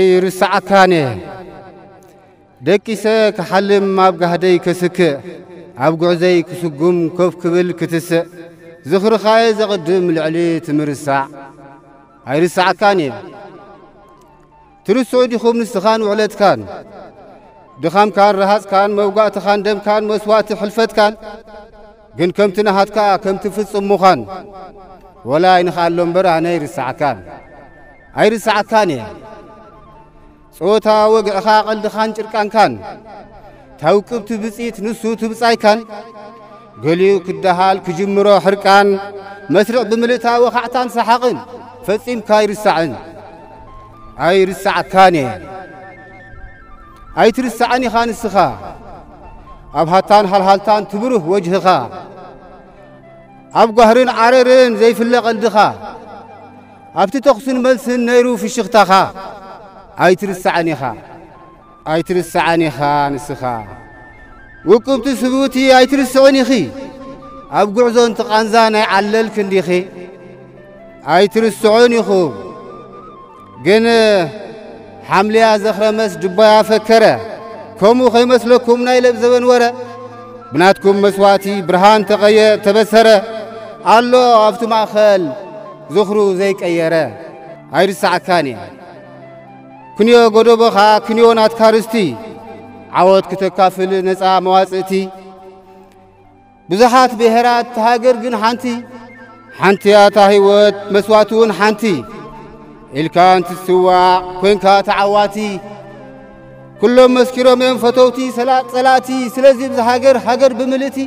ኣይርስዓካን እየ። ደቂሰ ክሓልም ኣብ ጋህደይ ከስክእ፣ ኣብ ጉዕዘይ ክስጉም ኮፍ ክብል ክትስእ፣ ዝኽርኻየ ዘቕድም ልዕሊ እቲ ምርሳዕ። ኣይርስዓካን እየ። ትርስዑ ዲኹም ንስኻን ውዕለትካን፣ ድኻምካን ረሃጽካን መውጋእትኻን ደምካን መስዋእቲ ሕልፈትካን፣ ግን ከምቲ ናሃትካ ከምቲ ፍጹም ምዃን፣ ወላ ኣይንኽኣሎ እምበር ኣነ ኣይርስዓካን። ኣይርስዓካን እየ። ጸወታ ወግዕኻ ቀልድኻን ጭርቃንካን፣ ታውቅብቲ ብጽኢት ንሱ ትብጻይካን፣ ገሊኡ ክደሃል ክጅምሮ ሕርቃን፣ መስርዕ ብምልእታ ወኻዕታን ሰሓቕን፣ ፈጺምካ ኣይርሳዕን። ኣይርሳዕካን እየ። ኣይትርሳዕን ኢኻ ንስኻ፣ ኣብ ሃታን ሃልሃልታን ትብሩህ ወጅህኻ፣ ኣብ ጓህርን ዓረርን ዘይፍለ ቀልድኻ፣ ኣብቲ ተኹስን መልስን ነይሩ ፍሽኽታኻ። ኣይትርሳዕን ኢኻ። ኣይትርሳዕን ኢኻ ንስኻ። ውቅብቲ ስብእቲ ኣይትርስዕን ኢኺ። ኣብ ጉዕዞ እንተ ቃንዛ ናይ ዓለል ክንዲኺ። ኣይትርስዑን ኢኹም። ግን ሓምልያ ዘኽረመስ ድባያ ፈከረ። ከምኡ ከይመስለኩም ናይ ለብ ዘበን ወረ። ብናትኩም መስዋእቲ ብርሃን ተቐየ-፣ ተበሰረ። ኣሎ ኣብቲ ማእከል ዝኽሩ ዘይቀየረ። ኣይርስዓካን እየ። ክንዮ ጎደቦኻ፣ ክንዮ ናትካ ርስቲ። ዓወት ክተካፍል ነጻ መዋጽእቲ። ብዙሓት ብሄራት፣ ሃገር ግን ሓንቲ። ሓንቲ እያ እታ ህይወት፣ መስዋእቲ እውን ሓንቲ። ኢልካ እንትስዋዕ፣ ኮንካ ተዓዋቲ። ኩሎም መስኪሮም እዮም ፈተውቲ፣ ሰላጥ ጸላእቲ። ስለዚ ብዛ ሃገር፣ ሃገር ብምልእቲ፣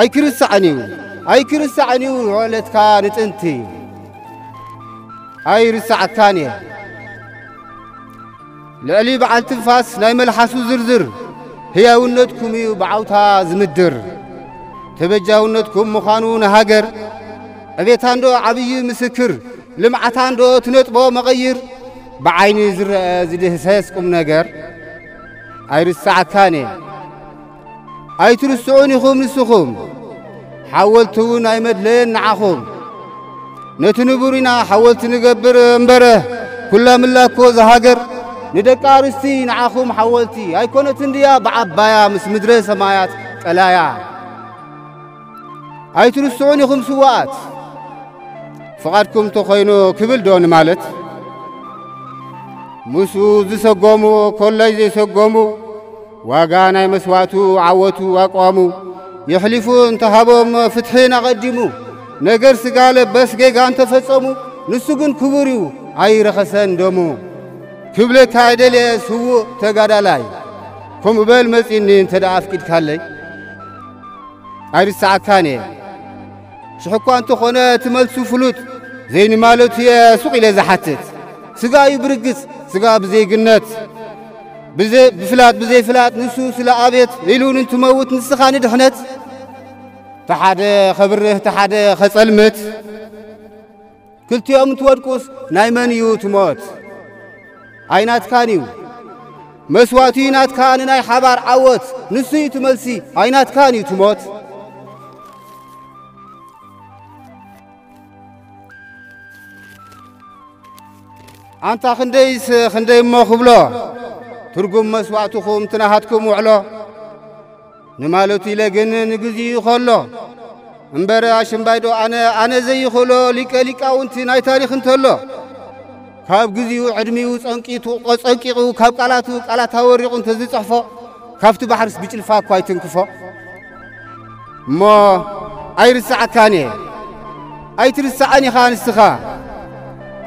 ኣይክርሳዕን እዩ፣ ኣይክርሳዕን እዩ ውዕለትካ ንጥንቲ። ኣይርስዓካን እየ። ልዕሊ በዓል ትንፋስ ናይ መልሓሱ ዝርዝር፣ ህያውነትኩም እዩ ብዓውታ ዝምድር። ተበጃውነትኩም ምዃኑ ንሃገር፣ ዕቤታንዶ ዓብዪ ምስክር፣ ልምዓታንዶ ትነጥቦ መቐይር፣ ብዓይኒ ዝረአ ዝድህሰስ ቁም ነገር። ኣይርስዓካን እየ። ኣይትርስዑን ኢኹም ንስኹም፣ ሓወልቲ እውን ኣይመድለየን ንዓኹም። ነቲ ንቡር ኢና ሓወልቲ ንገብር እምበረ፣ ኩላ ምላኮ ዝሃገር፣ ንደቂ ኣርስቲ ንዓኹም ሓወልቲ ኣይኮነትን ድያ ብዓባያ ምስ ምድረ ሰማያት ቀላያ። ኣይትርስዑን ኢኹም ስዋኣት፣ ፍቓድኩም ተኾይኑ ክብል ዶ ንማለት? ምስኡ ዝሰጎሙ ኮላይ ዘይሰጎሙ፣ ዋጋ ናይ መስዋእቱ ዓወቱ ኣቋሙ፣ የሕሊፉ እንተሃቦም ፍትሕን ኣቐዲሙ፣ ነገር ስጋ ለበስ ጌጋ እንተፈጸሙ፣ ንሱ ግን ክቡር እዩ ኣይረኸሰን ደሙ። ክብለካ ኣይደልየ ስዉእ ተጋዳላይ፣ ከምኡ በል መጺኒ እንተ ደኣ ኣፍቂድካለይ። ኣይርስዓካን እየ። ሽሕ እኳ እንተኾነ እቲ መልሱ ፍሉጥ፣ ዘይንማለቱ እየ ሱቕ ኢለ ዝሓትት። ስጋ እዩ ብርግጽ፣ ስጋ ብዘይግነት። ብዘ-፣ ብፍላጥ ብዘይፍላጥ ንሱ ስለ ኣቤት ኢሉ እንትመውት ንስኻ ንድሕነት። ተሓደ ኸብርህ ተሓደ ኸጸልምት። ክልቲኦም እንትወድቁስ ናይ መን እዩ እቲ ሞት? ኣይናትካን እዩ። መስዋእቲ ናትካ ንናይ ሓባር ዓወት፣ ንሱ እዩ እቲ መልሲ፣ ኣይናትካን እዩ እቲ ሞት። ኣንታ ክንደይስ ክንደይ እሞ ክብሎ፣ ትርጉም መስዋእትኹም እቲ ናሃትኩም ውዕሎ። ንማለቱ ኢለ ግን ንግዚኡ ከሎ፣ እምበር ኣሽምባይዶ ኣነ፣ ኣነ ዘይኽእሎ ሊቀ ሊቃውንቲ ናይ ታሪኽ እንተሎ፣ ካብ ግዚኡ ዕድሚኡ ጸንቂቱ፣ ጸንቂቑ፣ ካብ ቃላቱ ቃላት ኣወሪቑ እንተዝጽሕፎ፣ ካብቲ ባሕርስ ብጭልፋ እኳ ኣይትንክፎ። እሞ ኣይርስዓካን እየ፣ ኣይትርስዓን ኢኻ ንስኻ፣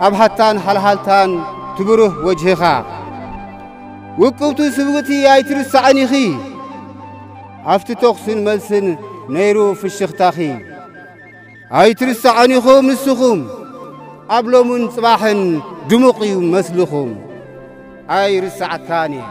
ኣብ ሃታን ሃልሃልታን ትብሩህ ወጅህኻ። ውቅብቱ ስብእቲ ኣይትርሳዕን ኢኺ፣ ኣብቲ ተኹስን መልስን ነይሩ ፍሽኽታኺ። ኣይትርሳዕን ኢኹም ንስኹም፣ ኣብ ሎምን ጽባሕን ድሙቕ እዩ መስልኹም። ኣይርሳዕካን እየ።